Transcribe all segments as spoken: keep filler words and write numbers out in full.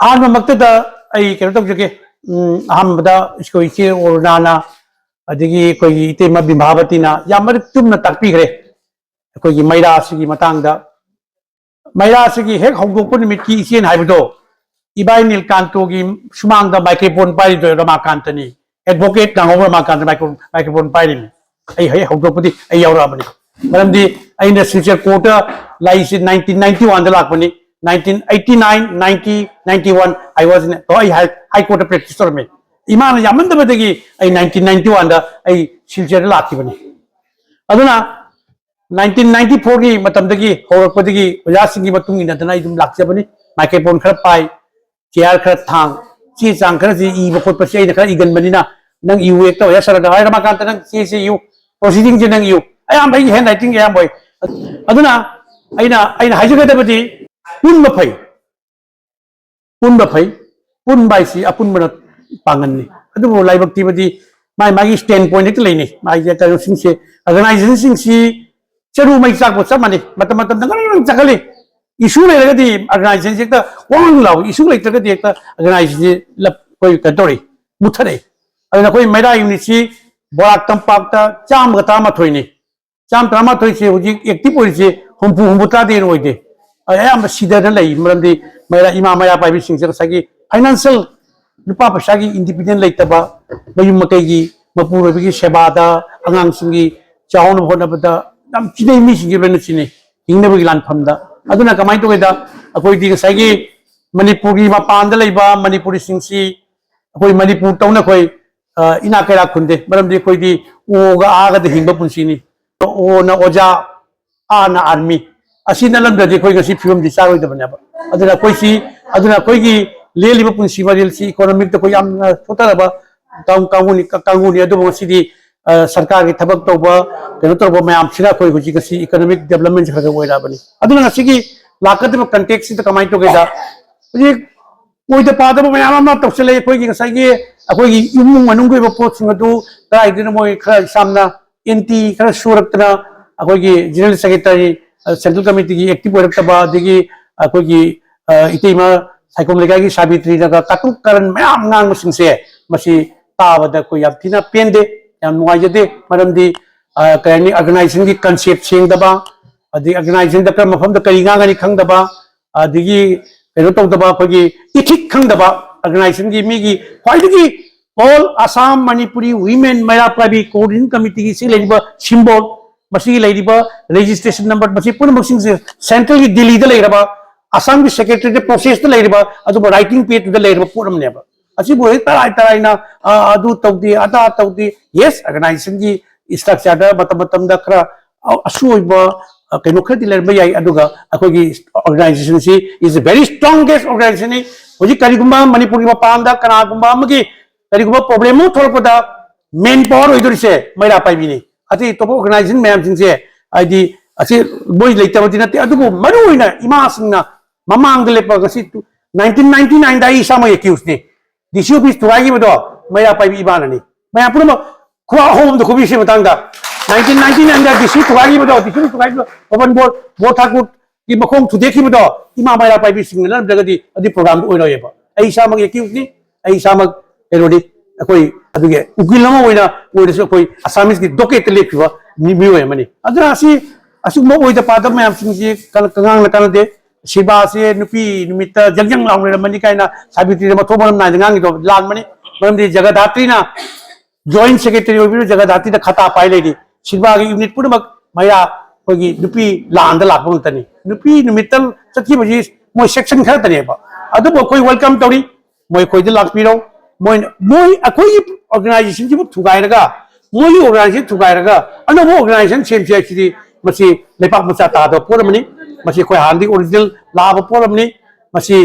ꯑꯍꯥꯟꯕꯃꯛꯇꯗ ꯑꯩ ꯀꯩꯅꯣ ꯇꯧꯖꯒꯦ꯫ ꯎꯝ, ꯑꯍꯥꯟꯕꯗ ꯑꯩꯈꯣꯏ ꯏꯆꯦ ꯑꯣꯔꯅꯥꯅ, ꯑꯗꯒꯤ ꯑꯩꯈꯣꯏꯒꯤ ꯏꯇꯩꯃ ꯕꯤꯝꯕꯥꯕꯇꯤꯅ ꯌꯥꯝ ꯃꯔꯤꯛ ꯆꯨꯝꯅ ꯇꯥꯛꯄꯤꯈ꯭ꯔꯦ꯫ ꯑꯩꯈꯣꯏꯒꯤ ꯃꯩꯔꯥꯁꯤꯒꯤ ꯃꯇꯥꯡꯗ, ꯃꯩꯔꯥꯁꯤꯒꯤ ꯍꯦꯛ ꯍꯧꯗꯣꯛꯄ ꯅꯨꯃꯤꯠꯀꯤ ꯏꯆꯦꯅ ꯍꯥꯏꯕꯗꯣ, ꯏꯕꯥꯏ ꯅꯤꯜꯀꯥꯟꯇꯣꯒꯤ ꯁꯨꯃꯥꯡꯗ ꯃꯥꯏꯀ꯭ꯔꯣꯐꯣꯟ ꯄꯥꯏꯔꯤꯗꯣ ꯔꯃꯥꯀꯥꯟꯇꯅꯤ, ꯑꯦꯗꯚꯣꯀꯦꯠ ꯉꯥꯉꯧꯕ ꯔꯃꯥꯀꯥꯟꯇ ꯃꯥꯏꯀ꯭ꯔꯣ-, ꯃꯥꯏꯀ꯭ꯔꯣꯐꯣꯟ ꯄꯥꯏꯔꯤꯅꯤ꯫ ꯑꯩ ꯍꯦꯛ ꯍꯧꯗꯣꯛꯄꯗꯤ ꯑꯩ ꯌꯥꯎꯔꯛꯑꯕꯅꯤ꯫ ꯃꯔꯝꯗꯤ ꯑꯩꯅ ꯁꯤꯜꯆꯔ ꯀꯣꯔꯠꯇ ꯂꯥꯛꯏꯁꯦ nineteen ninety one ꯗ ꯂꯥꯛꯄꯅꯤ꯫ Nineteen eighty nine, ninety, ninety one, I was in, ꯑꯣ, ꯑꯩ ꯍꯥꯏ, ꯍꯥꯏ ꯀꯣꯔꯠꯇ ꯄ꯭ꯔꯦꯛꯇꯤꯁ ꯇꯧꯔꯝꯃꯤ꯫ ꯏꯃꯥꯅ ꯌꯥꯝꯃꯟꯗꯕꯗꯒꯤ ꯑꯩ nineteen ninety one ꯗ ꯑꯩ ꯁꯤꯜꯆꯔꯗ ꯂꯥꯛꯈꯤꯕꯅꯤ꯫ ꯑꯗꯨꯅ nineteen ninety four ꯒꯤ ꯃꯇꯝꯗꯒꯤ ꯍꯧꯔꯛꯄꯗꯒꯤ ꯑꯣꯖꯥꯁꯤꯡꯒꯤ ꯃꯇꯨꯡ ꯏꯟꯅꯗꯅ ꯑꯩ ꯑꯗꯨꯝ ꯂꯥꯛꯆꯕꯅꯤ꯫ ꯃꯥꯏꯀ꯭ꯔꯣꯐꯣꯟ ꯈꯔ ꯄꯥꯏ, ꯆꯤꯌꯥꯔ ꯈꯔ ꯊꯥꯡ, ꯆꯦ ꯆꯥꯡ ꯈꯔꯁꯤ ꯏꯕ ꯈꯣꯠꯄꯁꯤ ꯑꯩꯅ ꯈꯔ ꯏꯒꯟꯕꯅꯤꯅ, "ꯅꯪ ꯏꯌꯨ ꯍꯦꯛꯇ ꯑꯣꯖꯥ ꯁꯔꯗ ꯍꯥꯏ, ꯔꯃꯥꯀꯥꯟꯇ ꯅꯪ ꯆꯦꯁꯤ ꯏꯌꯨ, ꯄ꯭ꯔꯣꯁꯤꯗꯤꯡꯁꯤ ꯅꯪ ꯏꯌꯨ"꯫ ꯑꯌꯥꯝꯕ ꯑꯩꯒꯤ ꯍꯦꯟ ꯔꯥꯏꯇꯤꯡ ꯑꯌꯥꯝꯕ ꯑꯣꯏ꯫ ꯑꯗꯨꯅ ꯑꯩꯅ, ꯑꯩꯅ ꯍꯥꯏꯖꯒꯗꯕꯗꯤ ꯄꯨꯟꯕ ꯐꯩ, ꯄꯨꯟꯕ ꯐꯩ, ꯄꯨꯟꯕ ꯍꯥꯏꯁꯤ ꯑꯄꯨꯟꯕꯅ ꯄꯥꯡꯒꯜꯅꯤ꯫ ꯑꯗꯨꯕꯨ ꯂꯥꯏꯕꯛ ꯊꯤꯕꯗꯤ ꯃꯥꯒꯤ ꯃꯥꯒꯤ ꯁ꯭ꯇꯦꯟ ꯄꯣꯏꯟꯠ ꯍꯦꯛꯇ ꯂꯩꯅꯩ꯫ ꯃꯥꯒꯤ ꯀꯩꯅꯣꯁꯤꯡꯁꯦ, ꯑꯣꯔꯒꯅꯥꯏꯖꯦꯁꯟꯁꯤꯡꯁꯤ ꯆꯔꯨ ꯃꯩ ꯆꯥꯛꯄ ꯆꯞ ꯃꯥꯟꯅꯩ, ꯃꯇꯝ ꯃꯇꯝꯗ ꯉꯔꯪ ꯉꯔꯪ ꯆꯥꯛꯈꯠꯂꯤ꯫ ꯏꯁꯨ ꯂꯩꯔꯒꯗꯤ ꯑꯣꯔꯒꯅꯥꯏꯖꯦꯁꯟꯁꯤ ꯍꯦꯛꯇ ꯋꯥꯡ ꯂꯥꯎꯏ, ꯏꯁꯨ ꯂꯩꯇ꯭ꯔꯒꯗꯤ ꯍꯦꯛꯇ ꯑꯣꯔꯒꯅꯥꯏꯖꯦꯁꯟꯁꯤ ꯂꯞ-, ꯑꯩꯈꯣꯏ ꯀꯩꯅꯣ ꯇꯧꯔꯛꯏ, ꯃꯨꯠꯊꯔꯛꯏ꯫ ꯑꯗꯨꯅ ꯑꯩꯈꯣꯏ ꯃꯩꯔꯥ ꯌꯨꯅꯤꯠꯁꯤ ꯕꯣꯔꯥꯛ ꯇꯝꯄꯥꯛꯇ ꯆꯥꯝꯃꯒ ꯇꯔꯥꯃꯥꯊꯣꯏꯅꯤ꯫ ꯆꯥꯝꯃ ꯇꯔꯥꯃꯥꯊꯣꯏꯁꯦ ꯍꯧꯖꯤꯛ ꯑꯦꯛꯇꯤꯚ ꯑꯣꯏꯔꯤꯁꯦ ꯍꯨꯝꯐꯨ, ꯍꯨꯝꯐꯨꯇꯔꯥꯗꯩ ꯍꯦꯟꯅ ꯑꯣꯏꯗꯦ꯫ ꯑꯌꯥꯝꯕ ꯁꯤꯗꯅ ꯂꯩ꯫ ꯃꯔꯝꯗꯤ ꯃꯩꯔꯥ, ꯏꯃꯥ ꯃꯩꯔꯥ ꯄꯥꯏꯕꯤꯁꯤꯡꯁꯦ ꯉꯁꯥꯏꯒꯤ ꯐꯥꯏꯅꯥꯟꯁꯤꯌꯦꯜ, ꯂꯨꯄꯥ ꯄꯩꯁꯥꯒꯤ ꯏꯟꯗꯤꯄꯦꯟꯗꯦꯟ ꯂꯩꯇꯕ, ꯃꯌꯨꯝ ꯃꯀꯩꯒꯤ ꯃꯄꯨꯔꯣꯏꯕꯒꯤ ꯁꯦꯕꯥꯗ, ꯑꯉꯥꯡꯁꯤꯡꯒꯤ ꯆꯥꯎꯅꯕ ꯍꯣꯠꯅꯕꯗ ꯌꯥꯝ ꯆꯤꯟꯅꯩ, ꯃꯤꯁꯤꯡꯁꯦ ꯂꯣꯏꯅ ꯆꯤꯟꯅꯩ ꯍꯤꯡꯅꯕꯒꯤ ꯂꯥꯟꯐꯝꯗ꯫ ꯑꯗꯨꯅ ꯀꯃꯥꯏꯅ ꯇꯧꯒꯦꯗ, ꯑꯩꯈꯣꯏꯗꯤ ꯉꯁꯥꯏꯒꯤ ꯃꯅꯤꯄꯨꯔꯒꯤ ꯃꯄꯥꯟꯗ ꯂꯩꯕ ꯃꯅꯤꯄꯨꯔꯤꯁꯤꯡꯁꯤ ꯑꯩꯈꯣꯏ ꯃꯅꯤꯄꯨꯔ ꯇꯧꯅ ꯑꯩꯈꯣꯏ, ꯑ, ꯏꯅꯥꯛ ꯀꯩꯔꯥꯛ ꯈꯨꯟꯗꯦ꯫ ꯃꯔꯝꯗꯤ ꯑꯩꯈꯣꯏꯗꯤ ꯑꯣꯒ ꯑꯥꯒꯗ ꯍꯤꯡꯕ ꯄꯨꯟꯁꯤꯅꯤ꯫ ꯑꯣꯅ ꯑꯣꯖꯥ, ꯑꯥꯅ ꯑꯥꯔꯃꯤ꯫ ꯑꯁꯤ ꯅꯠꯂꯝꯗ꯭ꯔꯗꯤ ꯑꯩꯈꯣꯏ ꯉꯁꯤ ꯐꯤꯕꯝꯁꯤ ꯆꯥꯔꯣꯏꯗꯕꯅꯦꯕ꯫ ꯑꯗꯨꯅ ꯑꯩꯈꯣꯏꯁꯤ, ꯑꯗꯨꯅ ꯑꯩꯈꯣꯏꯒꯤ ꯂꯦꯜꯂꯤꯕ ꯄꯨꯟꯁꯤ ꯃꯔꯦꯜꯁꯤ ꯏꯀꯣꯅꯣꯃꯤꯛꯇ ꯑꯩꯈꯣꯏ ꯌꯥꯝꯅ ꯁꯣꯠꯊꯔꯕ ꯀꯥꯡ-, ꯀꯥꯡꯕꯨꯅꯤ, ꯀꯥꯡꯕꯨꯅꯤ꯫ ꯑꯗꯨꯕꯨ ꯉꯁꯤꯗꯤ, ꯑ, ꯁꯔꯀꯥꯔꯒꯤ ꯊꯕꯛ ꯇꯧꯕ, ꯀꯩꯅꯣ ꯇꯧꯕ ꯃꯌꯥꯝꯁꯤꯅ ꯑꯩꯈꯣꯏ ꯍꯧꯖꯤꯛ ꯉꯁꯤ ꯏꯀꯣꯅꯣꯃꯤꯛ ꯗꯦꯕꯂꯞꯃꯦꯟꯁꯦ ꯈꯔ ꯈꯔ ꯑꯣꯏꯔꯛꯑꯕꯅꯤ꯫ ꯑꯗꯨꯅ ꯉꯁꯤꯒꯤ ꯂꯥꯛꯀꯗꯕ ꯀꯟꯇꯦꯛꯁꯁꯤꯗ ꯀꯃꯥꯏꯅ ꯇꯧꯒꯦꯗ, ꯍꯧꯖꯤꯛ ꯑꯣꯏꯗ ꯄꯥꯗꯕ ꯃꯌꯥꯝ ꯑꯃ ꯇꯧꯁꯤꯜꯂꯛꯑꯦ꯫ ꯑꯩꯈꯣꯏꯒꯤ ꯉꯁꯥꯏꯒꯤ ꯑꯩꯈꯣꯏꯒꯤ ꯏꯃꯨꯡ ꯃꯅꯨꯡꯒꯤ ꯑꯣꯏꯕ ꯄꯣꯠꯁꯤꯡ ꯑꯗꯨ ꯀꯗꯥꯏꯗꯅꯣ ꯃꯣꯏ ꯈꯔ ꯌꯥꯝꯅ ꯑꯦꯟꯇꯤ ꯈꯔ ꯁꯨꯔꯛꯇꯅ ꯑꯩꯈꯣꯏꯒꯤ ꯖꯦꯅꯔꯦꯜ ꯁꯦꯀ꯭ꯔꯦꯇꯔꯤ, ꯑ, ꯁꯦꯟꯇ꯭ꯔꯦꯜ ꯀꯃꯤꯇꯤꯒꯤ ꯑꯦꯛꯇꯤꯚ ꯑꯣꯏꯔꯛꯇꯕ, ꯑꯗꯒꯤ ꯑꯩꯈꯣꯏꯒꯤ, ꯑ, ꯏꯇꯩꯃ ꯁꯥꯏꯈꯣꯝ ꯂꯩꯀꯥꯏꯒꯤ ꯁꯥꯕꯤꯇ꯭ꯔꯤꯅꯒ ꯀꯥꯇꯨꯛ ꯀꯥꯔꯟ ꯃꯌꯥꯝ ꯉꯥꯡꯕꯁꯤꯡꯁꯦ, ꯃꯁꯤ ꯇꯥꯕꯗ ꯑꯩꯈꯣꯏ ꯌꯥꯝ ꯊꯤꯅ ꯄꯦꯟꯗꯦ, ꯌꯥꯝ ꯅꯨꯡꯉꯥꯏꯖꯗꯦ꯫ ꯃꯔꯝꯗꯤ, ꯑ, ꯀꯩ ꯍꯥꯏꯅꯤ, organization ꯒꯤ concept ꯁꯦꯡꯗꯕ, ꯑꯗꯩ organization ꯗ ꯀꯔꯝꯕ ꯃꯐꯝꯗ ꯀꯔꯤ ꯉꯥꯡꯒꯅꯤ ꯈꯪꯗꯕ, ꯑꯗꯒꯤ ꯀꯩꯅꯣ ꯇꯧꯗꯕ, ꯑꯩꯈꯣꯏꯒꯤ ethic ꯈꯪꯗꯕ, organization ꯒꯤ ꯃꯤꯒꯤ ꯈ꯭ꯋꯥꯏꯗꯒꯤ all Assam Manipuri Women ꯃꯩꯔꯥ ꯄꯥꯏꯕꯤ Coordination Committee ꯒꯤ ꯁꯤ ꯂꯩꯔꯤꯕ symbol, ꯃꯁꯤꯒꯤ ꯂꯩꯔꯤꯕ registration number, ꯃꯁꯤ ꯄꯨꯝꯅꯃꯛꯁꯤꯡꯁꯦ central ꯒꯤ ꯗꯤꯜꯂꯤꯗ ꯂꯩꯔꯕ, ꯑꯁꯥꯝꯒꯤ secretariat process ꯇ ꯂꯩꯔꯤꯕ, ꯑꯗꯨꯕꯨ writing pad ꯇꯨꯗ ꯂꯩꯔꯕ ꯄꯣꯠ ꯑꯃꯅꯦꯕ꯫ ꯑꯁꯤꯕꯨ ꯍꯦꯛ ꯇꯔꯥꯏ ꯇꯔꯥꯏꯅ, ꯑ, ꯑꯗꯨ ꯇꯧꯗꯦ, ꯑꯗꯥ ꯇꯧꯗꯦ꯫ Yes, organization ꯒꯤ structure ꯗ ꯃꯇꯝ ꯃꯇꯝꯗ ꯈꯔ ꯑ-, ꯑꯁꯣꯏꯕ, ꯑ, ꯀꯩꯅꯣ ꯈꯔꯗꯤ ꯂꯩꯔꯝꯕ ꯌꯥꯏ, ꯑꯗꯨꯒ ꯑꯩꯈꯣꯏꯒꯤ organization ꯁꯤ is a very strongest organization ꯅꯤ꯫ ꯍꯧꯖꯤꯛ ꯀꯔꯤꯒꯨꯝꯕ ꯃꯅꯤꯄꯨꯔꯒꯤ ꯃꯄꯥꯟꯗ ꯀꯅꯥꯒꯨꯝꯕ ꯑꯃꯒꯤ ꯀꯔꯤꯒꯨꯝꯕ problem ꯑꯃ ꯊꯣꯛꯂꯛꯄꯗ main power ꯑꯣꯏꯗꯣꯔꯤꯁꯦ ꯃꯩꯔꯥ ꯄꯥꯏꯕꯤꯅꯤ꯫ ꯑꯇꯩ ꯑꯇꯣꯞꯄ organization ꯃꯌꯥꯝꯁꯤꯡꯁꯦ, ꯍꯥꯏꯗꯤ, ꯑꯁꯤ ꯃꯣꯏ ꯂꯩꯇꯕꯗꯤ ꯅꯠꯇꯦ, ꯑꯗꯨꯕꯨ ꯃꯔꯨꯑꯣꯏꯅ ꯏꯃꯥꯁꯤꯡꯅ ꯃꯃꯥꯡꯗ ꯂꯦꯞꯄ, ꯉꯁꯤ nineteen ninety nine ꯗ ꯑꯩ ꯏꯁꯥꯃꯛ accused ꯅꯤ꯫ D C office ꯊꯨꯒꯥꯏꯈꯤꯕꯗꯣ ꯃꯩꯔꯥ ꯄꯥꯏꯕꯤ ꯏꯃꯥꯅꯅꯤ꯫ ꯃꯌꯥꯝ ꯄꯨꯝꯅꯃꯛ ꯈꯨꯕꯥꯛ ꯑꯍꯣꯕꯝꯗ ꯈꯨꯕꯤꯁꯤ ꯃꯇꯥꯡꯗ nineteen ninety nine ꯗ D C ꯊꯨꯒꯥꯏꯈꯤꯕꯗꯣ, D C ꯊꯨꯒꯥꯏꯈꯤꯕꯗꯣ, Paban ꯕꯣꯔ, ꯕꯣꯔ ꯊꯥꯀꯨꯔꯒꯤ ꯃꯈꯣꯡ ꯊꯨꯗꯦꯛꯈꯤꯕꯗꯣ ꯏꯃꯥ ꯃꯩꯔꯥ ꯄꯥꯏꯕꯤꯁꯤꯡꯅ ꯅꯠꯇ꯭ꯔꯒꯗꯤ ꯑꯗꯨ program ꯗꯨ ꯑꯣꯏꯔꯣꯏꯕ꯫ ꯑꯩ ꯏꯁꯥꯃꯛ accused ꯅꯤ, ꯑꯩ ꯏꯁꯥꯃꯛ ꯀꯩꯅꯣꯅꯤ, ꯑꯩꯈꯣꯏ ꯑꯗꯨꯒꯤ ꯎꯀꯤꯜ ꯑꯃ ꯑꯣꯏꯅ ꯑꯣꯏꯔꯁꯨ ꯑꯩꯈꯣꯏ Assamese ꯀꯤ docket ꯇ ꯂꯦꯞꯈꯤꯕ ꯃꯤ-, ꯃꯤꯑꯣꯏ ꯑꯃꯅꯤ꯫ ꯑꯗꯨꯅ ꯑꯁꯤ, ꯑꯁꯤꯒꯨꯝꯕ ꯑꯣꯏꯗ ꯄꯥꯗꯕ ꯃꯌꯥꯝꯁꯤꯡꯁꯤ ꯀ-, ꯀꯉꯥꯡꯅ ꯀꯥꯟꯅꯗꯦ꯫ ꯁꯤꯕꯥꯁꯦ ꯅꯨꯄꯤ ꯅꯨꯃꯤꯠꯇ ꯖꯪ ꯖꯪ ꯂꯥꯎꯅ ꯂꯩꯔꯝꯃꯅꯤ ꯀꯥꯏꯅ ꯁꯥꯕꯤꯇ꯭ꯔꯤꯅ ꯃꯊꯣꯡ ꯃꯔꯝ ꯅꯥꯏꯅ ꯉꯥꯡꯉꯤꯗꯣ ꯂꯥꯟꯕꯅꯤ꯫ ꯃꯔꯝꯗꯤ ꯖꯒꯗꯥꯇ꯭ꯔꯤꯅ joint secretary ꯑꯣꯏꯕꯤꯔꯤꯕ ꯖꯒꯗꯥꯇ꯭ꯔꯤꯗ ꯈꯇꯥ ꯄꯥꯏ ꯂꯩꯔꯤ꯫ ꯁꯤꯜꯚꯥꯒꯤ unit ꯄꯨꯝꯅꯃꯛ ꯃꯩꯔꯥ ꯑꯩꯈꯣꯏꯒꯤ ꯅꯨꯄꯤ ꯂꯥꯟꯗ ꯂꯥꯛꯄ ꯉꯥꯛꯇꯅꯤ꯫ ꯅꯨꯄꯤ ꯅꯨꯃꯤꯠꯇ ꯆꯠꯈꯤꯕꯁꯤ ꯃꯣꯏ section ꯈꯔꯇꯅꯦꯕ꯫ ꯑꯗꯨꯕꯨ ꯑꯩꯈꯣꯏ welcome ꯇꯧꯔꯤ꯫ ꯃꯣꯏ ꯑꯩꯈꯣꯏꯗ ꯂꯥꯛꯄꯤꯔꯣ꯫ ꯃꯣꯏꯅ, ꯃꯣꯏ ꯑꯩꯈꯣꯏꯒꯤ organization ꯁꯤꯕꯨ ꯊꯨꯒꯥꯏꯔꯒ, ꯃꯣꯏꯒꯤ organization ꯊꯨꯒꯥꯏꯔꯒ ꯑꯅꯧꯕ organization ꯁꯦꯝꯁꯦ ꯍꯥꯏꯁꯤꯗꯤ ꯃꯁꯤ ꯂꯩꯄꯥꯛ ꯃꯆꯥ ꯇꯥꯗꯕ ꯄꯣꯠ ꯑꯃꯅꯤ꯫ ꯃꯁꯤ ꯑꯩꯈꯣꯏ ꯍꯥꯟꯅꯗꯒꯤ original ꯂꯥꯛꯑꯕ ꯄꯣꯠ ꯑꯃꯅꯤ꯫ ꯃꯁꯤ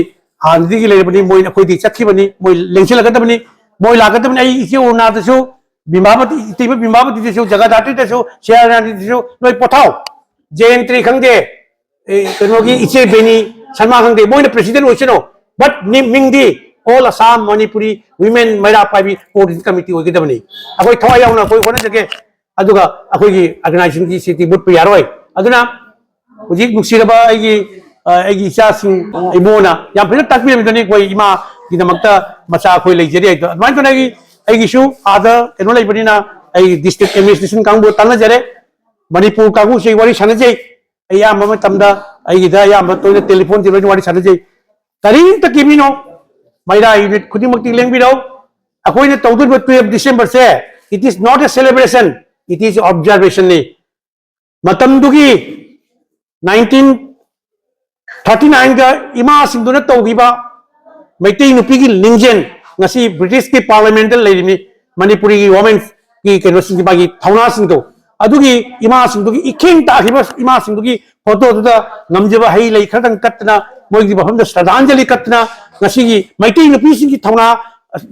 ꯍꯥꯟꯅꯗꯒꯤ ꯂꯩꯔꯕꯅꯤ꯫ ꯃꯣꯏꯅ ꯑꯩꯈꯣꯏꯗꯒꯤ ꯆꯠꯈꯤꯕꯅꯤ꯫ ꯃꯣꯏ ꯂꯦꯡꯁꯤꯜꯂꯛꯀꯗꯕꯅꯤ꯫ ꯃꯣꯏ ꯂꯥꯛꯀꯗꯕꯅꯤ꯫ ꯑꯩ ꯏꯆꯦ ꯑꯣꯔꯅꯥꯗꯁꯨ, ꯕꯤꯃꯥꯕꯇꯤ, ꯏꯇꯩꯃ ꯕꯤꯃꯥꯕꯇꯤꯗꯁꯨ, ꯖꯒꯗꯥꯇ꯭ꯔꯤꯗꯁꯨ, ꯁꯤꯌꯥꯔꯅꯥꯗꯤꯗꯁꯨ ꯂꯣꯏ ꯄꯣꯊꯥꯎ꯫ ꯖꯌꯟꯇ꯭ꯔꯤ ꯈꯪꯗꯦ, ꯑꯦ, ꯀꯩꯅꯣꯒꯤ ꯏꯆꯦ ꯕꯦꯅꯤ ꯁꯔꯃꯥ ꯈꯪꯗꯦ, ꯃꯣꯏꯅ president ꯑꯣꯏꯁꯅꯨ꯫ But ꯃꯤ-, ꯃꯤꯡꯗꯤ All Assam Manipuri Women ꯃꯩꯔꯥ ꯄꯥꯏꯕꯤ Coordination Committee ꯑꯣꯏꯒꯗꯕꯅꯤ꯫ ꯑꯩꯈꯣꯏ ꯊꯋꯥꯏ ꯌꯥꯎꯅ ꯑꯩꯈꯣꯏ ꯍꯣꯠꯅꯖꯒꯦ꯫ ꯑꯗꯨꯒ ꯑꯩꯈꯣꯏꯒꯤ organization ꯒꯤ ꯁꯤꯗꯤ ꯃꯨꯠꯄ ꯌꯥꯔꯣꯏ꯫ ꯑꯗꯨꯅ ꯍꯧꯖꯤꯛ ꯅꯨꯡꯁꯤꯔꯕ ꯑꯩꯒꯤ ꯑ, ꯑꯩꯒꯤ ꯏꯆꯥꯁꯤꯡ, ꯏꯃꯣꯅ ꯌꯥꯝ ꯐꯖꯅ ꯇꯥꯛꯄꯤꯔꯝꯃꯤꯗꯨꯅꯤ꯫ ꯑꯩꯈꯣꯏ ꯏꯃꯥꯒꯤꯗꯃꯛꯇ ꯃꯆꯥ ꯑꯩꯈꯣꯏ ꯂꯩꯖꯔꯤ ꯍꯥꯏꯗꯣ꯫ ꯑꯗꯨꯃꯥꯏꯅ ꯇꯧꯅ ꯑꯩꯒꯤ, ꯑꯩꯒꯤꯁꯨ ꯑꯥꯗ ꯀꯩꯅꯣ ꯂꯩꯕꯅꯤꯅ, ꯑꯩ district administration ꯀꯥꯡꯕꯨ ꯇꯥꯟꯅꯖꯔꯦ꯫ ꯃꯅꯤꯄꯨꯔ ꯀꯥꯡꯕꯨꯁꯦ ꯑꯩ ꯋꯥꯔꯤ ꯁꯥꯟꯅꯖꯩ꯫ ꯑꯩ ꯑꯌꯥꯝꯕ ꯃꯇꯝꯗ ꯑꯩꯒꯤꯗ ꯑꯌꯥꯝꯕ ꯇꯣꯏꯅ telephone ꯁꯦ ꯂꯣꯏꯅ ꯋꯥꯔꯤ ꯁꯥꯟꯅꯖꯩ꯫ ꯀꯔꯤꯝꯇ ꯀꯤꯕꯤꯅꯣ, ꯃꯩꯔꯥ unit ꯈꯨꯗꯤꯡꯃꯛꯇꯤ ꯂꯦꯡꯕꯤꯔꯧ꯫ ꯑꯩꯈꯣꯏꯅ ꯇꯧꯗꯣꯔꯤꯕ twelve December say, it is not a celebration, it is observation ꯅꯤ꯫ ꯃꯇꯝꯗꯨꯒꯤ nineteen thirty nine ꯒ ꯏꯃꯥꯁꯤꯡꯗꯨꯅ ꯇꯧꯈꯤꯕ ꯃꯩꯇꯩ ꯅꯨꯄꯤꯒꯤ ꯂꯤꯡꯖꯦꯜ, ꯉꯁꯤ British ꯀꯤ Parliament ꯇ ꯂꯩꯔꯤꯅꯤ꯫ ꯃꯅꯤꯄꯨꯔꯤꯒꯤ women ꯀꯤ ꯀꯩꯅꯣꯁꯤꯡꯒꯤ ꯃꯥꯒꯤ ꯊꯧꯅꯥꯁꯤꯡꯗꯣ, ꯑꯗꯨꯒꯤ ꯏꯃꯥꯁꯤꯡꯗꯨꯒꯤ ꯏꯈꯦꯡ ꯇꯥꯈꯤꯕ ꯏꯃꯥꯁꯤꯡꯗꯨꯒꯤ photo ꯗꯨꯗ ꯉꯝꯖꯕ ꯍꯩ ꯂꯩ ꯈꯔꯗꯪ ꯀꯠꯇꯅ, ꯃꯣꯏꯒꯤ ꯃꯐꯝꯗ ꯁ꯭ꯔꯗꯥꯟꯖꯂꯤ ꯀꯠꯇꯅ, ꯉꯁꯤꯒꯤ ꯃꯩꯇꯩ ꯅꯨꯄꯤꯁꯤꯡꯒꯤ ꯊꯧꯅꯥ,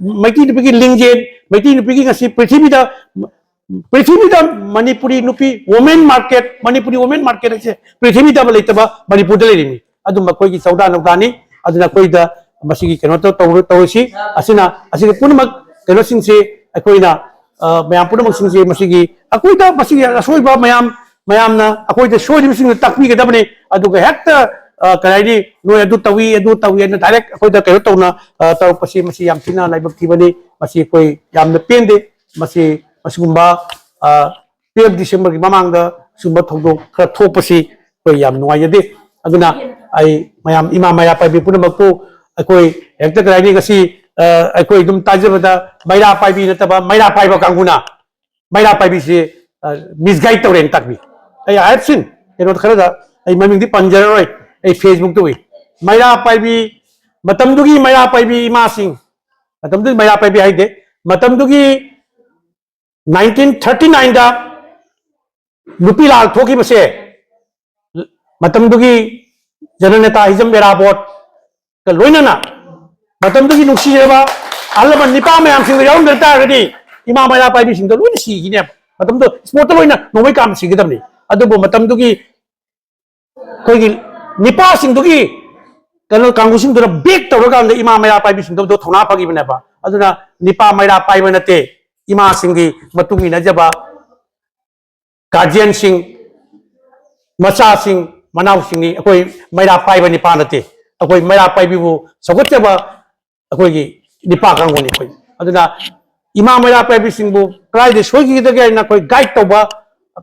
ꯃꯩꯇꯩ ꯅꯨꯄꯤꯒꯤ ꯂꯤꯡꯖꯦꯜ, ꯃꯩꯇꯩ ꯅꯨꯄꯤꯒꯤ ꯉꯁꯤ ꯄ꯭ꯔꯤꯊꯤꯕꯤꯗ, ꯄ꯭ꯔꯤꯊꯤꯕꯤꯗ ꯃꯅꯤꯄꯨꯔꯤ ꯅꯨꯄꯤ women market, Manipuri women market ꯍꯥꯏꯁꯦ ꯄ꯭ꯔꯤꯊꯤꯕꯤꯗ ꯑꯃ ꯂꯩꯇꯕ ꯃꯅꯤꯄꯨꯔꯗ ꯂꯩꯔꯤꯅꯤ꯫ ꯑꯗꯨꯝꯕ ꯑꯩꯈꯣꯏꯒꯤ ꯆꯧꯗꯥ ꯅꯧꯗꯥꯅꯤ꯫ ꯑꯗꯨꯅ ꯑꯩꯈꯣꯏꯗ ꯃꯁꯤꯒꯤ ꯀꯩꯅꯣ ꯇꯧ-, ꯇꯧꯔ-, ꯇꯧꯔꯁꯤ꯫ ꯑꯁꯤꯅ, ꯑꯁꯤꯒꯤ ꯄꯨꯝꯅꯃꯛ ꯀꯩꯅꯣꯁꯤꯡꯁꯦ ꯑꯩꯈꯣꯏꯅ, ꯑ, ꯃꯌꯥꯝ ꯄꯨꯝꯅꯃꯛꯁꯤꯡꯁꯦ ꯃꯁꯤꯒꯤ ꯑꯩꯈꯣꯏꯗ ꯃꯁꯤꯒꯤ ꯑꯁꯣꯏꯕ ꯃꯌꯥꯝ, ꯃꯌꯥꯝꯅ ꯑꯩꯈꯣꯏꯗ ꯁꯣꯏꯔꯤꯕꯁꯤꯡꯗꯨ ꯇꯥꯛꯄꯤꯒꯗꯕꯅꯤ꯫ ꯑꯗꯨꯒ ꯍꯦꯛꯇ, ꯑ, ꯀꯔꯤ ꯍꯥꯏꯅꯤ, "ꯅꯣꯏ ꯑꯗꯨ ꯇꯧꯏ, ꯑꯗꯨ ꯇꯧꯏ" ꯍꯥꯏꯅ direct ꯑꯩꯈꯣꯏꯗ ꯀꯩꯅꯣ ꯇꯧꯅ, ꯑ, ꯇꯧꯔꯛꯄꯁꯤ ꯃꯁꯤ ꯌꯥꯝ ꯊꯤꯅ ꯂꯥꯏꯕꯛ ꯊꯤꯕꯅꯤ꯫ ꯃꯁꯤ ꯑꯩꯈꯣꯏ ꯌꯥꯝꯅ ꯄꯦꯟꯗꯦ꯫ ꯃꯁꯤ, ꯃꯁꯤꯒꯨꯝꯕ, ꯑ, twelve December ꯒꯤ ꯃꯃꯥꯡꯗ ꯁꯤꯒꯨꯝꯕ ꯊꯧꯗꯣꯛ ꯈꯔ ꯊꯣꯛꯄꯁꯤ ꯑꯩꯈꯣꯏ ꯌꯥꯝ ꯅꯨꯡꯉꯥꯏꯖꯗꯦ꯫ ꯑꯗꯨꯅ ꯑꯩ ꯃꯌꯥꯝ ꯏꯃꯥ ꯃꯩꯔꯥ ꯄꯥꯏꯕꯤ ꯄꯨꯝꯅꯃꯛꯄꯨ ꯑꯩꯈꯣꯏ ꯍꯦꯛꯇ ꯀꯔꯤ ꯍꯥꯏꯅꯤ, ꯉꯁꯤ, ꯑ, ꯑꯩꯈꯣꯏ ꯑꯗꯨꯝ ꯇꯥꯖꯕꯗ ꯃꯩꯔꯥ ꯄꯥꯏꯕꯤ ꯅꯠꯇꯕ ꯃꯩꯔꯥ ꯄꯥꯏꯕ ꯀꯥꯡꯕꯨꯅ ꯃꯩꯔꯥ ꯄꯥꯏꯕꯤꯁꯤ, ꯑ, misguide ꯇꯧꯔꯦꯅ ꯇꯥꯛꯄꯤ꯫ ꯑꯩ I have seen ꯀꯩꯅꯣ ꯈꯔꯗ, ꯑꯩ ꯃꯃꯤꯡꯗꯤ ꯄꯟꯖꯔꯔꯣꯏ, ꯑꯩ Facebook ꯇ ꯎꯏ꯫ ꯃꯩꯔꯥ ꯄꯥꯏꯕꯤ, ꯃꯇꯝꯗꯨꯒꯤ ꯃꯩꯔꯥ ꯄꯥꯏꯕꯤ ꯏꯃꯥꯁꯤꯡ, ꯃꯇꯝꯗꯨꯒꯤ ꯃꯩꯔꯥ ꯄꯥꯏꯕꯤ ꯍꯥꯏꯗꯦ, ꯃꯇꯝꯗꯨꯒꯤ nineteen thirty nine ꯗ ꯅꯨꯄꯤ ꯂꯥꯜ ꯊꯣꯛꯈꯤꯕꯁꯦ, ꯃꯇꯝꯗꯨꯒꯤ ꯖꯅꯅꯦꯇꯥ ꯍꯤꯖꯝ ꯏꯔꯥꯕꯣꯠꯀ ꯂꯣꯏꯅꯅ ꯃꯇꯝꯗꯨꯒꯤ ꯅꯨꯡꯁꯤꯖꯔꯕ ꯑꯍꯜ ꯂꯃꯟ ꯅꯤꯄꯥ ꯃꯌꯥꯝꯁꯤꯡꯗꯣ ꯌꯥꯎꯔꯝꯗ ꯇꯥꯔꯒꯗꯤ ꯏꯃꯥ ꯃꯩꯔꯥ ꯄꯥꯏꯕꯤꯁꯤꯡꯗꯣ ꯂꯣꯏꯅ ꯁꯤꯈꯤꯅꯦꯕ꯫ ꯃꯇꯝꯗꯣ spot ꯇ ꯂꯣꯏꯅ ꯅꯣꯡꯃꯩ ꯀꯥꯞꯅ ꯁꯤꯒꯗꯕꯅꯤ꯫ ꯑꯗꯨꯕꯨ ꯃꯇꯝꯗꯨꯒꯤ ꯑꯩꯈꯣꯏꯒꯤ ꯅꯤꯄꯥꯁꯤꯡꯗꯨꯒꯤ ꯀꯩꯅꯣ ꯀꯥꯡꯕꯨꯁꯤꯡꯗꯨꯅ back ꯇꯧꯔꯀꯥꯟꯗ ꯏꯃꯥ ꯃꯩꯔꯥ ꯄꯥꯏꯕꯤꯁꯤꯡꯗꯣ ꯊꯧꯅꯥ ꯐꯈꯤꯕꯅꯦꯕ꯫ ꯑꯗꯨꯅ ꯅꯤꯄꯥ ꯃꯩꯔꯥ ꯄꯥꯏꯕ ꯅꯠꯇꯦ, ꯏꯃꯥꯁꯤꯡꯒꯤ ꯃꯇꯨꯡ ꯏꯟꯅꯖꯕ guardian ꯁꯤꯡ, ꯃꯆꯥꯁꯤꯡ, ꯃꯅꯥꯎꯁꯤꯡꯅꯤ꯫ ꯑꯩꯈꯣꯏ ꯃꯩꯔꯥ ꯄꯥꯏꯕ ꯅꯤꯄꯥ ꯅꯠꯇꯦ꯫ ꯑꯩꯈꯣꯏ ꯃꯩꯔꯥ ꯄꯥꯏꯕꯤꯕꯨ ꯁꯧꯒꯠꯆꯕ ꯑꯩꯈꯣꯏꯒꯤ ꯅꯤꯄꯥ ꯀꯥꯡꯕꯨꯅꯤ ꯑꯩꯈꯣꯏ꯫ ꯑꯗꯨꯅ ꯏꯃꯥ ꯃꯩꯔꯥ ꯄꯥꯏꯕꯤꯁꯤꯡꯕꯨ ꯀꯗꯥꯏꯗ ꯁꯣꯏꯈꯤꯒꯗꯒꯦ ꯍꯥꯏꯅ ꯑꯩꯈꯣꯏ ꯒꯥꯏꯗ ꯇꯧꯕ,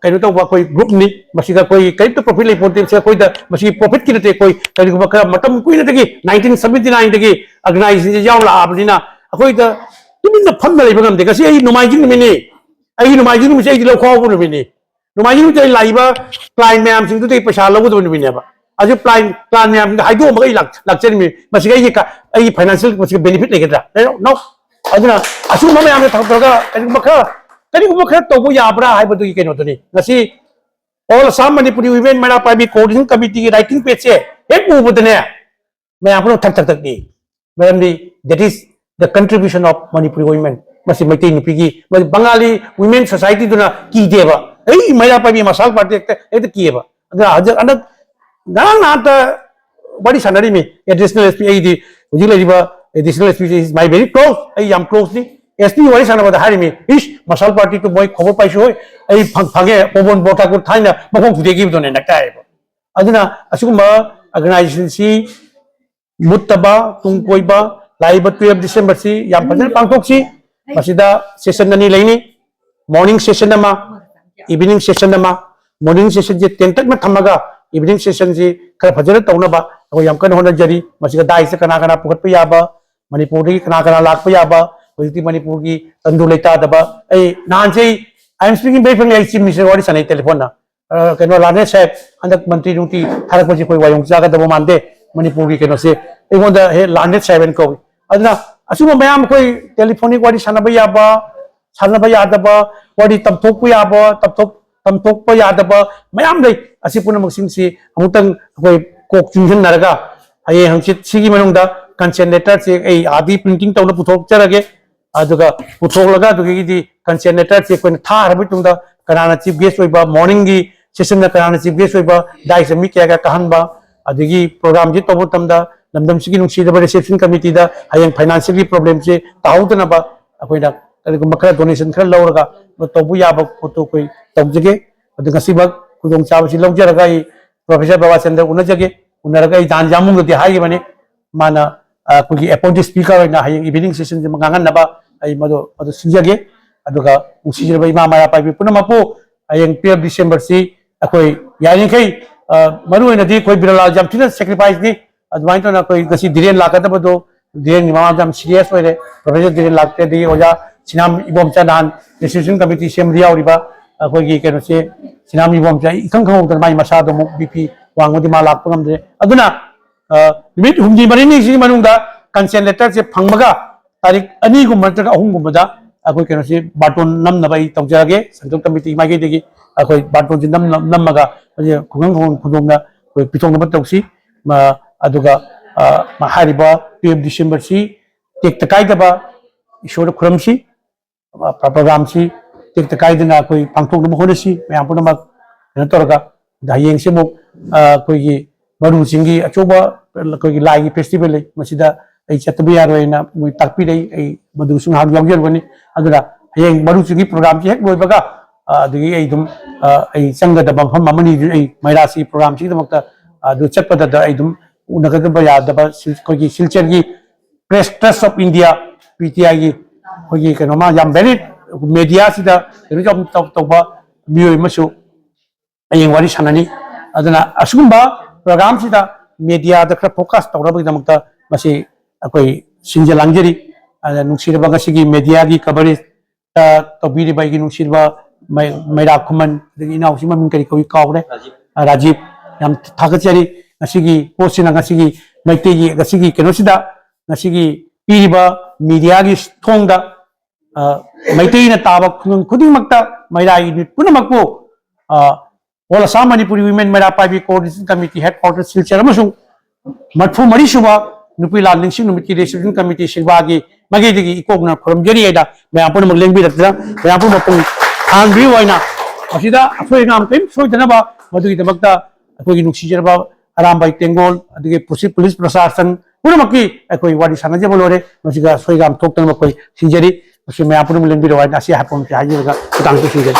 ꯀꯩꯅꯣ ꯇꯧꯕ ꯑꯩꯈꯣꯏ ꯒ꯭ꯔꯨꯞꯅꯤ꯫ ꯃꯁꯤꯗ ꯑꯩꯈꯣꯏ ꯀꯔꯤꯝꯇ ꯄ꯭ꯔꯣꯐꯤꯠ ꯂꯩꯄꯣꯟꯇꯦ꯫ ꯃꯁꯤ ꯑꯩꯈꯣꯏꯗ, ꯃꯁꯤꯒꯤ ꯄ꯭ꯔꯣꯐꯤꯠꯀꯤ ꯅꯠꯇꯦ꯫ ꯑꯩꯈꯣꯏ ꯀꯔꯤꯒꯨꯝꯕ ꯈꯔ ꯃꯇꯝ ꯀꯨꯏꯅꯗꯒꯤ, ꯅꯥꯏꯟꯇꯤꯟ ꯁꯕꯦꯟꯇꯤ ꯅꯥꯏꯟꯗꯒꯤ ꯑꯣꯔꯒꯅꯥꯏꯖꯦꯁꯟꯁꯦ ꯌꯥꯎ ꯂꯥꯛꯑꯕꯅꯤꯅ ꯑꯩꯈꯣꯏꯗ ꯇꯨꯃꯤꯟꯅ ꯐꯝꯅ ꯂꯩꯕ ꯉꯝꯗꯦ꯫ ꯉꯁꯤ ꯑꯩ ꯅꯣꯡꯃꯥꯏꯖꯤꯡ ꯅꯨꯃꯤꯠꯅꯤ꯫ ꯑꯩꯒꯤ ꯅꯣꯡꯃꯥꯏꯖꯤꯡ ꯅꯨꯃꯤꯠꯁꯦ ꯑꯩꯗꯤ ꯂꯧ ꯈꯥꯎꯕ ꯅꯨꯃꯤꯠꯅꯤ꯫ ꯅꯣꯡꯃꯥꯏꯖꯤꯡ ꯅꯨꯃꯤꯠꯇ ꯂꯥꯛꯏꯕ ꯀ꯭ꯂꯥꯏꯟ ꯃꯌꯥꯝꯁꯤꯡꯗꯨꯗꯒꯤ ꯄꯩꯁꯥ ꯂꯧꯒꯗꯕ ꯅꯨꯃꯤꯠꯅꯦꯕ꯫ ꯑꯗꯨ ꯀ꯭ꯂꯥꯏꯟ, ꯀ꯭ꯂꯥꯏꯟ ꯃꯌꯥꯝꯁꯤꯡꯗ ꯍꯥꯏꯗꯣꯛꯑꯝꯃꯒ ꯑꯩ ꯂꯥꯛ-, ꯂꯥꯛꯆꯔꯤꯃꯤ꯫ ꯃꯁꯤꯒ ꯑꯩꯒꯤ ꯀ-, ꯑꯩꯒꯤ ꯐꯥꯏꯅꯥꯟꯁꯤꯌꯦꯜ ꯃꯁꯤꯒ ꯕꯦꯅꯤꯐꯤꯠ ꯂꯩꯒꯗ꯭ꯔꯥ? ꯂꯩꯔꯣ? No꯫ ꯑꯗꯨꯅ ꯑꯁꯤꯒꯨꯝꯕ ꯃꯌꯥꯝꯁꯦ ꯊꯕꯛ ꯇꯧꯔꯒ ꯀꯔꯤꯒꯨꯝꯕ ꯈꯔ, ꯀꯔꯤꯒꯨꯝꯕ ꯈꯔ ꯇꯧꯕ ꯌꯥꯕ꯭ꯔꯥ ꯍꯥꯏꯕꯗꯨꯒꯤ ꯀꯩꯅꯣꯗꯨꯅꯤ꯫ ꯉꯁꯤ All Assam Manipuri Women ꯃꯩꯔꯥ ꯄꯥꯏꯕꯤ Coordination Committeeꯒꯤ writing pageꯁꯦ ꯍꯦꯛ ꯎꯕꯗꯅꯦ, ꯃꯌꯥꯝ ꯄꯨꯝꯅꯃꯛ ꯊꯛ ꯊꯛ ꯊꯛꯅꯤ꯫ ꯃꯔꯝꯗꯤ that is the contribution of Manipuri women꯫ ꯃꯁꯤ ꯃꯩꯇꯩ ꯅꯨꯄꯤꯒꯤ, ꯃꯁꯤ ꯕꯪꯒꯥꯂꯤ women societyꯗꯨꯅ ꯀꯤꯗꯦꯕ꯫ ꯑꯩ ꯃꯩꯔꯥ ꯄꯥꯏꯕꯤ ꯃꯁꯥꯜ ꯄꯥꯔꯇꯤ ꯍꯦꯛꯇ, ꯍꯦꯛꯇ ꯀꯤꯑꯕ꯫ ꯑꯗꯨꯅ ꯍꯧꯖꯤꯛ ꯍꯟꯗꯛ ꯉꯔꯥꯡ ꯅꯍꯥꯟꯇ ꯋꯥꯔꯤ ꯁꯥꯟꯅꯔꯤꯃꯤ ꯑꯦꯗꯤꯁꯅꯦꯜ ꯑꯦꯁ ꯄꯤ꯫ ꯑꯩꯗꯤ ꯍꯧꯖꯤꯛ ꯂꯩꯔꯤꯕ additional S P is my very close, ꯑꯩ ꯌꯥꯝ ꯀ꯭ꯂꯣꯖꯅꯤ꯫ ꯑꯦꯁ ꯄꯤ ꯋꯥꯔꯤ ꯁꯥꯟꯅꯕꯗ ꯍꯥꯏꯔꯤꯃꯤ, "ꯏꯁ, ꯃꯁꯥꯜ ꯄꯥꯔꯇꯤꯗꯨ ꯃꯣꯏ ꯈꯣꯕꯔ ꯄꯥꯏꯁꯨ ꯍꯣꯏ, ꯑꯩ ꯐꯪ-, ꯐꯪꯉꯦ, ꯄꯣꯕꯣꯟ ꯕꯣꯔ ꯊꯥꯀꯨꯔ ꯊꯥꯏꯅ ꯃꯈꯣꯡ ꯊꯨꯗꯦꯛꯈꯤꯕꯗꯨꯅꯦ" ꯅꯛꯇ ꯍꯥꯏꯌꯦꯕ꯫ ꯑꯗꯨꯅ ꯑꯁꯤꯒꯨꯝꯕ ꯑꯣꯔꯒꯅꯥꯏꯖꯦꯁꯟꯁꯤ ꯃꯨꯠꯇꯕ, ꯇꯨꯡ ꯀꯣꯏꯕ, ꯂꯥꯛꯏꯕ twelve Decemberꯁꯤ ꯌꯥꯝ ꯐꯖꯅ ꯄꯥꯡꯊꯣꯛꯁꯤ꯫ ꯃꯁꯤꯗ ꯁꯦꯁꯟ ꯑꯅꯤ ꯂꯩꯅꯤ, ꯃꯣꯔꯅꯤꯡ ꯁꯦꯁꯟ ꯑꯃ, ꯏꯚꯤꯅꯤꯡ ꯁꯦꯁꯟ ꯑꯃ꯫ ꯃꯣꯔꯅꯤꯡ ꯁꯦꯁꯟꯁꯦ ꯇꯦꯟꯇꯛꯅ ꯊꯝꯃꯒ ꯏꯚꯤꯅꯤꯡ ꯁꯦꯁꯟꯁꯤ ꯈꯔ ꯐꯖꯅ ꯇꯧꯅꯕ ꯑꯩꯈꯣꯏ ꯌꯥꯝ ꯀꯟꯅ ꯍꯣꯠꯅꯖꯔꯤ꯫ ꯃꯁꯤꯗ ꯗꯥꯏꯁꯇ ꯀꯅꯥ ꯀꯅꯥ ꯄꯨꯈꯠꯄ ꯌꯥꯕ, ꯃꯅꯤꯄꯨꯔꯗꯒꯤ ꯀꯅꯥ ꯀꯅꯥ ꯂꯥꯛꯄ ꯌꯥꯕ, ꯍꯧꯖꯤꯛꯇꯤ ꯃꯅꯤꯄꯨꯔꯒꯤ ꯇꯪꯗꯨ ꯂꯩꯇꯥꯗꯕ, ꯑꯩ ꯅꯍꯥꯟꯁꯦ ꯑꯩ, I am speaking very frankly, ꯑꯩ ꯆꯤꯐ ꯃꯤꯅꯤꯁꯇꯔ ꯋꯥꯔꯤ ꯁꯥꯟꯅꯩ ꯇꯦꯂꯤꯐꯣꯟꯗ꯫ ꯑ, ꯀꯩꯅꯣ, ꯂꯥꯔꯅꯦꯠ ꯁꯥꯍꯦꯕ, ꯍꯟꯗꯛ ꯃꯟꯇ꯭ꯔꯤ ꯅꯨꯡꯇꯤ ꯊꯥꯔꯛꯄꯁꯤ ꯑꯩꯈꯣꯏ ꯋꯥꯌꯣꯡ ꯆꯥꯒꯗꯕ ꯃꯥꯟꯗꯦ꯫ ꯃꯅꯤꯄꯨꯔꯒꯤ ꯀꯩꯅꯣꯁꯦ ꯑꯩꯉꯣꯟꯗ ꯍꯦ ꯂꯥꯔꯅꯦꯠ ꯁꯥꯍꯦꯕ ꯍꯥꯏꯅ ꯀꯧꯏ꯫ ꯑꯗꯨꯅ ꯑꯁꯤꯒꯨꯝꯕ ꯃꯌꯥꯝ ꯑꯩꯈꯣꯏ ꯇꯦꯂꯤꯐꯣꯅꯤꯛ ꯋꯥꯔꯤ ꯁꯥꯟꯅꯕ ꯌꯥꯕ, ꯁꯥꯟꯅꯕ ꯌꯥꯗꯕ, ꯋꯥꯔꯤ ꯇꯝꯊꯣꯛꯄ ꯌꯥꯕ, ꯇꯝꯊꯣꯛ-, ꯇꯝꯊꯣꯛꯄ ꯌꯥꯗꯕ ꯃꯌꯥꯝ ꯂꯩ꯫ ꯑꯁꯤ ꯄꯨꯝꯅꯃꯛꯁꯤꯡꯁꯤ ꯑꯃꯨꯛꯇꯪ ꯑꯩꯈꯣꯏ ꯀꯣꯛ ꯆꯨꯡꯁꯤꯟꯅꯔꯒ ꯍꯌꯦꯡ ꯍꯪꯆꯤꯠ ꯁꯤꯒꯤ ꯃꯅꯨꯡꯗ ꯀꯟꯁꯦꯟ ꯂꯦꯇꯔꯁꯦ ꯑꯩ ꯑꯥꯗꯤ ꯄ꯭ꯔꯤꯟꯇꯤꯡ ꯇꯧꯅ ꯄꯨꯊꯣꯛꯆꯔꯒꯦ꯫ ꯑꯗꯨꯒ ꯄꯨꯊꯣꯛꯂꯒ ꯑꯗꯨꯗꯒꯤꯗꯤ ꯀꯟꯁꯦꯟ ꯂꯦꯇꯔꯁꯦ ꯑꯩꯈꯣꯏꯅ ꯊꯥꯈ꯭ꯔꯕ ꯃꯇꯨꯡꯗ ꯀꯅꯥꯅ ꯆꯤꯐ ꯒꯦꯁ ꯑꯣꯏꯕ, ꯃꯣꯔꯅꯤꯡꯒꯤ ꯁꯦꯁꯟꯗ ꯀꯅꯥꯅ ꯆꯤꯐ ꯒꯦꯁ ꯑꯣꯏꯕ, ꯗꯥꯏꯁꯇ ꯃꯤ ꯀꯌꯥ ꯀꯌꯥ ꯀꯥꯍꯟꯕ, ꯑꯗꯒꯤ ꯄ꯭ꯔꯣꯒ꯭ꯔꯥꯝꯁꯤ ꯇꯧꯕ ꯃꯇꯝꯗ ꯂꯝꯗꯝꯁꯤꯒꯤ ꯅꯨꯡꯁꯤꯖꯕ ꯔꯤꯁꯦꯞꯁꯟ ꯀꯃꯤꯇꯤꯗ ꯍꯌꯦꯡ ꯐꯥꯏꯅꯥꯟꯁꯤꯌꯦꯜꯒꯤ ꯄ꯭ꯔꯣꯕ꯭ꯂꯦꯝꯁꯦ ꯇꯥꯍꯧꯗꯅꯕ ꯑꯩꯈꯣꯏꯅ ꯀꯔꯤꯒꯨꯝꯕ ꯈꯔ ꯗꯣꯅꯦꯁꯟ ꯈꯔ ꯂꯧꯔꯒ ꯇꯧꯕ ꯌꯥꯕ ꯄꯣꯠꯇꯨ ꯑꯩꯈꯣꯏ ꯇꯧꯖꯒꯦ꯫ ꯑꯗꯨ ꯉꯁꯤꯃꯛ ꯈꯨꯗꯣꯡꯆꯥꯕꯁꯤ ꯂꯧꯖꯔꯒ ꯑꯩ ꯄ꯭ꯔꯣꯐꯦꯁꯔ ꯕꯕꯥꯆꯟꯗ꯭ꯔ ꯎꯅꯖꯒꯦ꯫ ꯎꯅꯔꯒ ꯑꯩ ꯗꯥꯟ ꯖꯥꯃꯨꯡꯗꯗꯤ ꯍꯥꯏꯈꯤꯕꯅꯤ, ꯃꯥꯅ ꯑ, ꯑꯩꯈꯣꯏꯒꯤ ꯑꯦꯄꯣꯏꯟꯇꯦꯗ ꯁ꯭ꯄꯤꯀꯔ ꯑꯣꯏꯅ ꯍꯌꯦꯡ ꯏꯚꯤꯅꯤꯡ ꯁꯦꯁꯟꯁꯤꯃ ꯉꯥꯡꯍꯟꯅꯕ ꯑꯩ ꯃꯗꯨ ꯃꯗꯨ ꯁꯤꯟꯖꯒꯦ꯫ ꯑꯗꯨꯒ ꯅꯨꯡꯁꯤꯖꯔꯕ ꯏꯃꯥ ꯃꯩꯔꯥ ꯄꯥꯏꯕꯤ ꯄꯨꯝꯅꯃꯛꯄꯨ, ꯍꯌꯦꯡ ꯇꯨꯌꯦꯜꯐ ꯗꯤꯁꯦꯝꯕꯔꯁꯤ ꯑꯩꯈꯣꯏ ꯌꯥꯔꯤꯈꯩ, ꯑ, ꯃꯔꯨ ꯑꯣꯏꯅꯗꯤ ꯑꯩꯈꯣꯏ ꯕꯤꯔꯂꯥꯜ ꯌꯥꯝ ꯊꯤꯅ ꯁꯦꯀ꯭ꯔꯤꯐꯥꯏꯁꯅꯤ꯫ ꯑꯗꯨꯃꯥꯏꯅ ꯇꯧꯅ ꯑꯩꯈꯣꯏ ꯉꯁꯤ ꯙꯤꯔꯦꯟ ꯂꯥꯛꯀꯗꯕꯗꯣ, ꯙꯤꯔꯦꯟꯒꯤ ꯃꯃꯥꯗ ꯌꯥꯝ ꯁꯤꯔꯤꯌꯁ ꯑꯣꯏꯔꯦ꯫ ꯄ꯭ꯔꯣꯐꯦꯁꯔ ꯙꯤꯔꯦꯟ ꯂꯥꯛꯇ꯭ꯔꯗꯤ ꯑꯣꯖꯥ ꯁꯤꯅꯥꯝ ꯏꯕꯣꯝꯆꯥ, ꯅꯍꯥꯟ ꯔꯦꯁꯇ꯭ꯔꯤꯛꯁꯟ ꯀꯃꯤꯇꯤ ꯁꯦꯝꯕꯗ ꯌꯥꯎꯔꯤꯕ ꯑꯩꯈꯣꯏꯒꯤ ꯀꯩꯅꯣꯁꯦ, ꯁꯤꯅꯥꯝ ꯏꯕꯣꯝꯆꯥ ꯏꯈꯪ ꯈꯪꯍꯧꯗꯅ ꯃꯥꯒꯤ ꯃꯁꯥꯗꯣ ꯑꯃꯨꯛ ꯕꯤ ꯄꯤ ꯋꯥꯡꯕꯗꯤ ꯃꯥ ꯂꯥꯛꯄ ꯉꯝꯗ꯭ꯔꯦ꯫ ꯑꯗꯨꯅ, ꯑ, ꯅꯨꯃꯤꯠ ꯍꯨꯝꯅꯤ ꯃꯔꯤꯅꯤꯁꯤꯒꯤ ꯃꯅꯨꯡꯗ ꯀꯟꯁꯦꯟ ꯂꯦꯇꯔꯁꯦ ꯐꯪꯕꯒ ꯇꯥꯔꯤꯛ ꯑꯅꯤꯒꯨꯝꯕ ꯅꯠꯇ꯭ꯔꯒ ꯑꯍꯨꯝꯒꯨꯝꯕꯗ ꯑꯩꯈꯣꯏ ꯀꯩꯅꯣꯁꯤ ꯕꯥꯔꯇꯣꯟ ꯅꯝꯅꯕ ꯑꯩ ꯇꯧꯖꯔꯒꯦ꯫ ꯁꯦꯟꯇ꯭ꯔꯦꯜ ꯀꯃꯤꯇꯤ ꯃꯥꯏꯀꯩꯗꯒꯤ ꯑꯩꯈꯣꯏ ꯕꯥꯔꯇꯣꯟꯁꯤ ꯅꯝ-, ꯅꯝ-, ꯅꯝꯃꯒ ꯍꯧꯖꯤꯛ ꯈꯨꯡꯒꯪ ꯈꯨꯡꯒꯪ ꯈꯨꯗꯣꯡꯅ ꯑꯩꯈꯣꯏ ꯄꯤꯊꯣꯛꯅꯕ ꯇꯧꯁꯤ꯫ ꯃ-, ꯑꯗꯨꯒ, ꯑ, ꯍꯥꯏꯔꯤꯕ ꯇꯨꯌꯦꯜꯐ ꯗꯤꯁꯦꯝꯕꯔꯁꯤ ꯇꯦꯛꯇ ꯀꯥꯏꯗꯕ ꯏꯁꯣꯔꯗ ꯈꯨꯔꯨꯝꯁꯤ꯫ ꯄ꯭ꯔꯣꯒ꯭ꯔꯥꯝꯁꯤ ꯇꯦꯛꯇ ꯀꯥꯏꯗꯅ ꯑꯩꯈꯣꯏ ꯄꯥꯡꯊꯣꯛꯅꯕ ꯍꯣꯠꯅꯁꯤ꯫ ꯃꯌꯥꯝ ꯄꯨꯝꯅꯃꯛ ꯀꯩꯅꯣ ꯇꯧꯔꯒ, ꯑꯗ ꯍꯌꯦꯡꯁꯤ ꯑꯃꯨꯛ, ꯑ, ꯑꯩꯈꯣꯏꯒꯤ ꯃꯔꯨ ꯆꯤꯡꯒꯤ ꯑꯆꯧꯕ ꯑꯩꯈꯣꯏꯒꯤ ꯂꯥꯏꯒꯤ ꯐꯦꯁꯇꯤꯚꯦꯜ ꯂꯩ, ꯃꯁꯤꯗ ꯑꯩ ꯆꯠꯇꯕ ꯌꯥꯔꯣꯏꯅ ꯃꯣꯏ ꯇꯥꯛꯄꯤꯔꯛꯏ꯫ ꯑꯩ ꯃꯗꯨꯁꯨ ꯉꯥꯏꯍꯥꯛ ꯌꯥꯎꯖꯔꯨꯒꯅꯤ꯫ ꯑꯗꯨꯅ ꯍꯌꯦꯡ ꯃꯔꯨ ꯆꯤꯡꯒꯤ ꯄ꯭ꯔꯣꯒ꯭ꯔꯥꯝꯁꯤ ꯍꯦꯛ ꯂꯣꯏꯕꯒ, ꯑ, ꯑꯗꯒꯤ ꯑꯩ ꯑꯗꯨꯝ, ꯑ, ꯑꯩ ꯆꯪꯒꯗꯕ ꯃꯐꯝ ꯑꯃꯅꯤ ꯑꯩ ꯃꯩꯔꯥꯁꯤ ꯄ꯭ꯔꯣꯒ꯭ꯔꯥꯝꯁꯤꯒꯤꯗꯃꯛꯇ, ꯑ, ꯑꯗꯨ ꯆꯠꯄꯗ ꯑꯩ ꯑꯗꯨꯝ ꯎꯅꯒꯗꯕ ꯌꯥꯗꯕ ꯁꯤ-, ꯑꯩꯈꯣꯏꯒꯤ ꯁꯤꯜꯆꯔꯒꯤ press trust of India, P T ꯑꯥꯏꯒꯤ ꯑꯩꯈꯣꯏꯒꯤ ꯀꯩꯅꯣꯃ ꯌꯥꯝ ꯚꯦꯂꯤꯗ ꯃꯦꯗꯤꯌꯥꯁꯤꯗ ꯀꯩꯅꯣ ꯌꯥꯝ ꯇꯧ-, ꯇꯧꯕ ꯃꯤꯑꯣꯏ ꯑꯃꯁꯨ ꯍꯌꯦꯡ ꯋꯥꯔꯤ ꯁꯥꯟꯅꯅꯤ꯫ ꯑꯗꯨꯅ ꯑꯁꯤꯒꯨꯝꯕ ꯄ꯭ꯔꯣꯒ꯭ꯔꯥꯝꯁꯤꯗ ꯃꯦꯗꯤꯌꯥꯗ ꯈꯔ ꯐꯣꯀꯁ ꯇꯧꯅꯕꯒꯤꯗꯃꯛꯇ ꯃꯁꯤ ꯑꯩꯈꯣꯏ ꯁꯤꯟꯖ ꯂꯥꯡꯖꯔꯤ꯫ ꯑꯗꯨꯅ ꯅꯨꯡꯁꯤꯔꯕ ꯉꯁꯤꯒꯤ ꯃꯦꯗꯤꯌꯥꯒꯤ ꯀꯚꯔꯦꯖ ꯇꯧꯕꯤꯔꯤꯕ ꯑꯩꯒꯤ ꯅꯨꯡꯁꯤꯔꯕ ꯃꯩ-, ꯃꯩꯔꯥ ꯈꯨꯃꯟ, ꯑꯗꯒꯤ ꯏꯅꯥꯎꯁꯤ ꯃꯃꯤꯡ ꯀꯔꯤ ꯀꯧꯏ ꯀꯥꯎꯔꯦ, ꯔꯥꯖꯤꯕ꯫ ꯑ, ꯔꯥꯖꯤꯕ, ꯌꯥꯝ ꯊꯥꯒꯠꯆꯔꯤ꯫ ꯉꯁꯤꯒꯤ ꯄꯣꯠꯁꯤꯅ ꯉꯁꯤꯒꯤ ꯃꯩꯇꯩꯒꯤ ꯉꯁꯤꯒꯤ ꯀꯩꯅꯣꯁꯤꯗ ꯉꯁꯤꯒꯤ ꯄꯤꯔꯤꯕ ꯃꯦꯗꯤꯌꯥꯒꯤ ꯊꯣꯡꯗ, ꯑ, ꯃꯩꯇꯩꯅ ꯇꯥꯕ ꯈꯨꯡꯒꯪ ꯈꯨꯗꯤꯡꯃꯛꯇ ꯃꯩꯔꯥ ꯌꯨꯅꯤꯠ ꯄꯨꯝꯅꯃꯛꯄꯨ, ꯑ, All Assam Manipuri Women ꯃꯩꯔꯥ ꯄꯥꯏꯕꯤ Coordination Committee Headquarters Silchar ꯑꯃꯁꯨꯡ ꯃꯔꯤꯐꯨ ꯃꯔꯤ ꯁꯨꯕ ꯅꯨꯄꯤ ꯂꯥꯟ ꯅꯤꯡꯁꯤꯡ ꯅꯨꯃꯤꯠꯀꯤ Reception Committee ꯁꯤꯜꯋꯥꯒꯤ ꯃꯥꯏꯀꯩꯗꯒꯤ ꯏꯀꯣꯛꯅ ꯈꯨꯔꯨꯝꯖꯔꯤ ꯍꯥꯏꯅ ꯃꯌꯥꯝ ꯄꯨꯝꯅꯃꯛ ꯂꯦꯡꯕꯤꯔꯛꯇꯨꯅ ꯃꯌꯥꯝ ꯄꯨꯝꯅꯃꯛ ꯄꯨꯡ ꯍꯥꯡꯕꯤꯌꯨ ꯍꯥꯏꯅ ꯃꯁꯤꯗ ꯑꯁꯣꯏ ꯑꯉꯥꯝ ꯀꯔꯤꯝ ꯁꯣꯏꯗꯅꯕ ꯃꯗꯨꯒꯤꯗꯃꯛꯇ ꯑꯩꯈꯣꯏꯒꯤ ꯅꯨꯡꯁꯤꯖꯔꯕ ꯑꯔꯥꯝꯕꯥꯏ ꯇꯦꯡꯒꯣꯜ ꯑꯗꯒꯤ ꯄꯨꯁꯤ-, ꯄꯨꯂꯤꯁ ꯄ꯭ꯔꯁꯥꯁꯟ ꯄꯨꯝꯅꯃꯛꯀꯤ ꯑꯩꯈꯣꯏ ꯋꯥꯔꯤ ꯁꯥꯟꯅꯖꯕ ꯂꯣꯏꯔꯦ꯫ ꯃꯁꯤꯒ ꯑꯁꯣꯏ ꯑꯉꯥꯝ ꯊꯣꯛꯇꯅꯕ ꯑꯩꯈꯣꯏ ꯁꯤꯟꯖꯔꯤ꯫ ꯃꯁꯤ ꯃꯌꯥꯝ ꯄꯨꯝꯅꯃꯛ ꯂꯦꯡꯕꯤꯔꯛꯑꯣ ꯍꯥꯏꯅ ꯑꯁꯤ ꯍꯥꯏꯐꯝꯁꯦ ꯍꯥꯏꯖꯔꯒ ꯈꯨꯇꯥꯡꯁꯨ ꯁꯤꯟꯖꯔꯤ꯫